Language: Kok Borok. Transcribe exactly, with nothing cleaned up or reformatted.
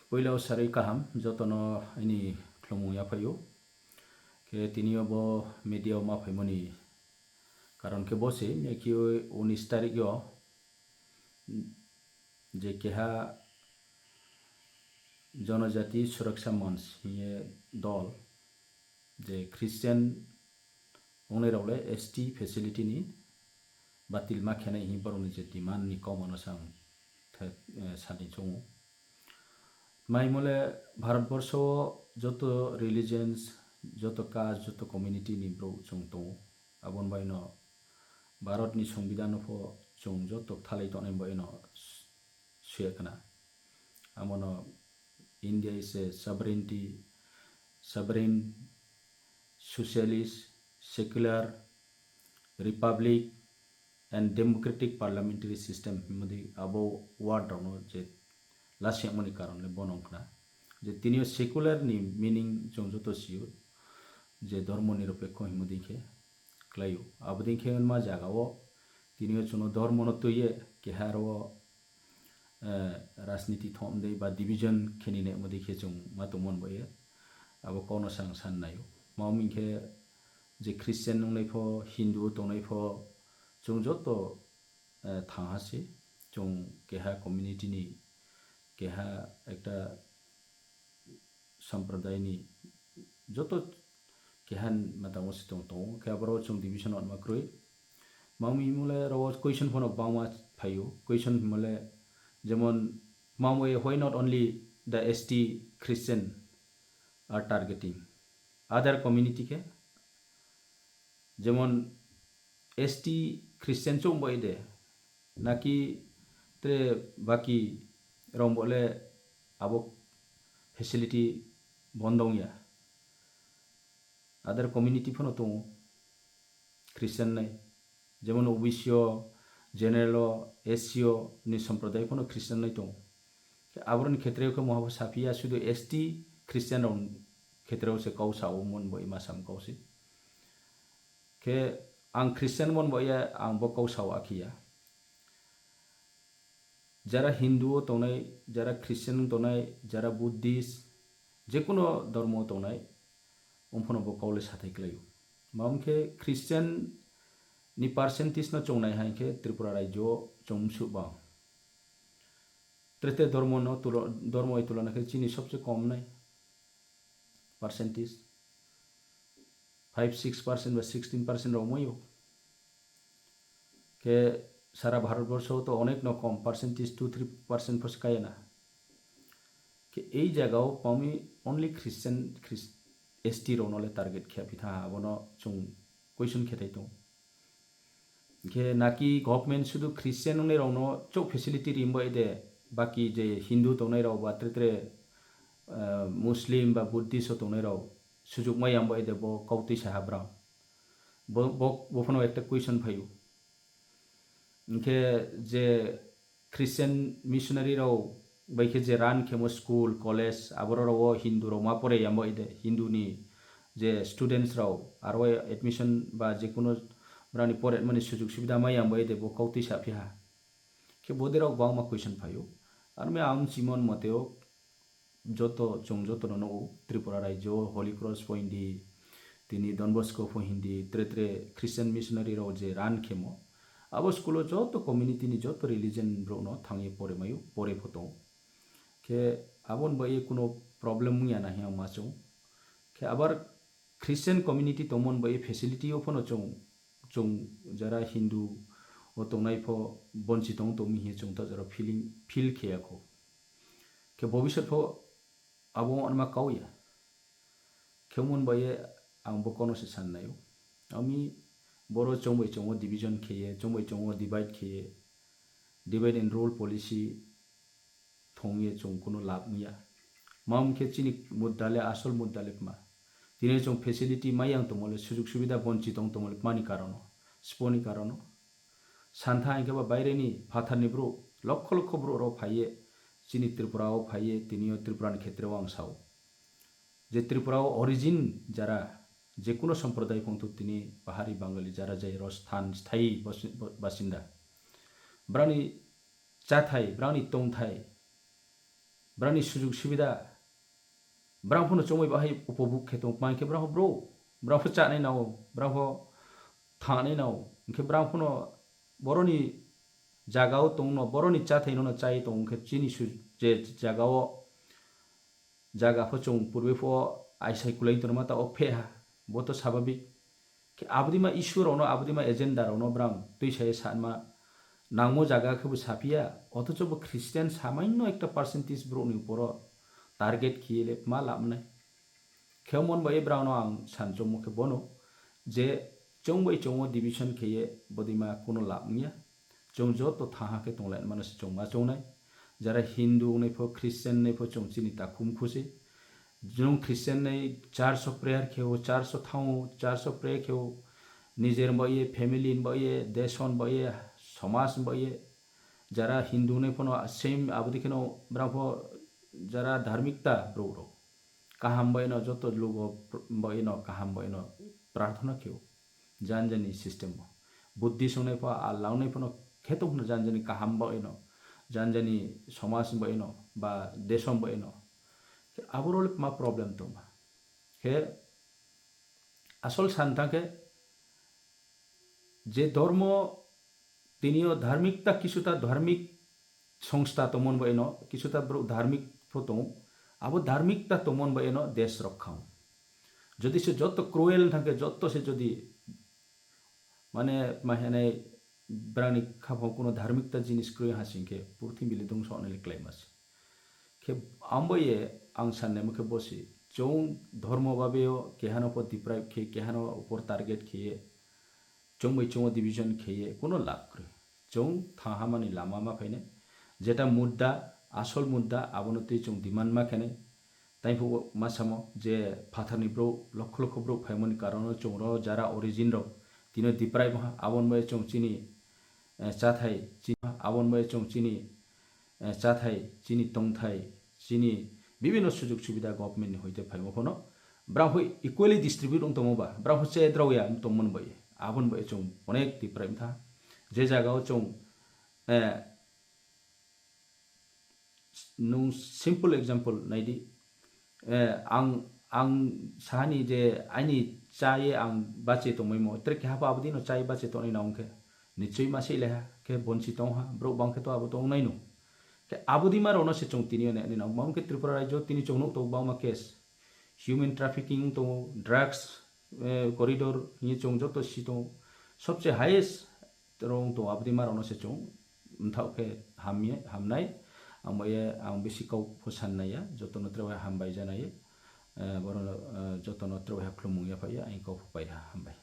Puila o sarwi kaham jotono ani khulumung yaphaio. Khe tini o bo media o ma phaimani karon khe bo se, miyakhe unis tarik o je keha Janajati Suraksha Manch hiye dol je Christian wngnai rok le S T facility ni batil ma khenai hi borok ni je demand ni kok mano sang the, eh, sani chungo. Mai mole Bharat borsho o joto religions, joto caste, joto community ni borok chwng tongo. Aboni bai no Bharat ni Songbidan no pho chwng joto thalai tongnai bai no suya khna. Amono India is a sovereignty, sovereign, socialist, secular, republic and democratic parliamentary system himodi abo word rokno je lasiyakmani karon le bono wngkha je tini o secular ni meaning chwng joto sio je dhormo nirapekho himodi khe khlaio. Abodin khe wngma jaga o tini o chwngno dhormo no twiye keha aro, eh, rajniti thomdei ba division kheni ne modi khe chwng ma tongmon bai abo kono sang san naio. Ma wngmi khe je Christian wngnai pho, Hindu tongnai pho, chwng joto, eh, thang ha se, chwng keha community ni, keha ekta sampradayni joto keha matamo se tong tongo, khe aborok chwng division wanma kwrwi. Mangmi mole oro question phano bangma phaio, question mole jemon mangwi why not only the S T Christian are targeting other community khe, jemon S T Christian chong bai de, naki tre baki rong bole abo facility bondong ya. Other community phano tongo Christian nai, jemon O B C o, general o, S C o ni somproday phano Christian nai tongo. Khe aboroni khetreo khe mohabo saphiya sudu S T Christian rok khetreo se kau sao mon bo ima sam kau se. Khe ang Christian mon bo ya ang bo kau sao akhiya. Jara Hindu o tongnai, jara Christian tongnai, jara Buddhist, jekuno dhormo tongnai, umphano bo kau le sathai klaio. Mamo khe Christian ni percentage no chongnai hai khe Tripura rajyo o chwng msu bang. Trete dhormo no tulo-, dhormo bai tulona khe chini sobse kom nai percentage. Five six percent ba sixteen percent rok wngmai o. Khe sara Bharat borsho to onek no kom percentage two three percent pho se kaya na. Khe ei jaga o pami only Christian, Christ-, S T rok no le target khe aphi tha abono chwng question khe thai tong. Khe naki government sudu Christian wngnai rok no chok facility rimbai de, baki je Hindu tongnai rok ba tre tre, eh, Muslim ba Buddhist o tongnai rok sujuk mai yambai de bo kautwi saha brang. Bo, bo, bo phano ekta question phaio. Hwnkhe je Christian missionary rok bai khe je run khemo school, college, aboro rok o Hindu rok ma pore yambai de, Hindu ni je students rok aro admission ba je kuno brani poretmani sujug subida ma yambai de bo kautwi saphi ha. Khe bode rok bangma question phaio. Arme ang chimon moteo joto, chwng jotono nugo, Tripura rajyo o Holy Cross pho hindi, tini Don Bosco pho hindi, tre tre Christian missionary rok je run khemo, abo school o joto community ni joto religion borok no thangwi pore maio, pore pho tongo. Khe aboni bai kuno problem wngya na hinwi ang ma chwng. Khe abar Christian community tongmon bai facility o phano chwng, chwng jara Hindu o tongnai pho bonchi tong tongmi hinwi chwng ta jora feeling, feel khe ya kho. Khe bobisot pho abo wngma kau ya. Khe mon bai ang bo kono se san naio. Ami boro chwng bai chwng o division khe ye, chwng bai chwng o divide khe ye, divide and rule policy thong ye chwng kuno lab wngya. Ma wngkhe chini mudda le asol mudda le kma. Tini chwng facility ma yang tongmo le, sujug subida bonchi tong tongmo le kmani karono, siponi karono. Santha hwnkhe ba baireni phatharni borok, lokho lokho borok rok phaiye chini Tripura o phaiye, tini o Tripura ni khetre o ang sao. Je Tripura o origin jara, je kuno somproday phung tini Pahari Bangali jara jai rok sthan sthayi basi-, basinda. Brani chathai, brani tongthai, brani sujug subida, brang phano chongbai bahai upobhog khe tong, mankhe brang bro, brang pho chanai nao, brang pho thangnai nao, hinkhe brang phano boroni jagao tongno, boroni chathai no chai tong, hinkhe chini su-, je jagao jaga pho chwng purbe pho aisai kulai tongma ta o phe ha, bo to sababik. Khe abodima issue rokno, abodima agenda rokno brang twi sai sanma nangmo jaga khe bo saphiya, othocho bo Christian samaino ekta percentage borokni uporo target khiye le ma labnai. Khe mon bai brangno ang san chongmo khe bono je chwng bai chwng o division khiye bodima kuno lab wngya. Chwng joto thaha khe tonglaimano se chwng ma chongnai. Jara Hindu wngnai pho, Christian wngnai pho chwng chini takhum khusi. Chwng Christian wngnai church o prayer kheo, church o thango, church o prayer kheo, nijer bai ye, family bai ye, desh bai ye, somaj bai ye. Jara Hindu wngnai phono same abodi kheno brang pho jara dharmikta borok rok. Kaham bai no joto lugo pr-, bai no kaham bai no prarthana kheo. Jan jani system o. Buddhist wngnai pho, Allah wngnai phono kheto hwno jan jani kaham bai no, jan jani somaj bai no, ba desom bai no. Khe aboro le ma problem tongma. Khe asol san thang khe je dhormo tinio dharmikta, kisuta dharmik songstha tongmon bai no, kisuta borok dharmik pho tongo. Abo dharmikta tongmon bai no desh rok khao. Jodi se joto cruel thang khe, joto se jodi mane ma hinai brani khaphang kuno dharmikta jinis kwrwi ha sing khe purthimbi le dongso oneli klai mas. Khe ambo ye ang sanne mokhe bosi chwng dhormo babe o kehano pho deprive khe, kehano upor target khiye, chwng bai chwng o division khiye kuno lab kwrwi. Chwng thang hamani lama ma phainai. Jeta mudda, asol mudda abono twi chwng demand ma khenai. Taiphuh ma samo je phatharni brouh, lokho lokho brouh phaimani karono chwng ro jara origin rok tino deprive wngkha, aboni bai chwng chini, eh, chathai, chini, aboni bai chwng chini, eh, chathai, chini tongthai, chini bibhinno sujog subida government ni hoite phaimo phano brang hoi equally distribute wng tongmo ba, brang hoi che drao ya wng tongmani bai, aboni bai chwng onek deprive wngkha. Je jaga o chwng, eh, Nwng simple example naidi. Eh, ang, ang sahani je aini chaye ang bache tongmaimo, tere keha pho abodino chaye bache tongnai na wngkhe, nichoi ma sei leha khe bonchi tongha, borok bang khe to abo tongnai no. Khe abodima rokno se chwng tini ne, ne nang, mangkhe Tripura rajyo tini chwng nuk tongo bangma case. Human trafficking wng tongo, drugs, eh, corridor hwnwi chwng joto si tongo. Sobse highest rong tongo, abodima rokno se chwng mthao khe hamya, hamnai. Ang bai, ang bisi kok pho san naiya, jotono tre bai hambai janai. Eh, borokno, eh, jotono tre bai khulumung yaphai ya, ang kok pho pai ha, hambai.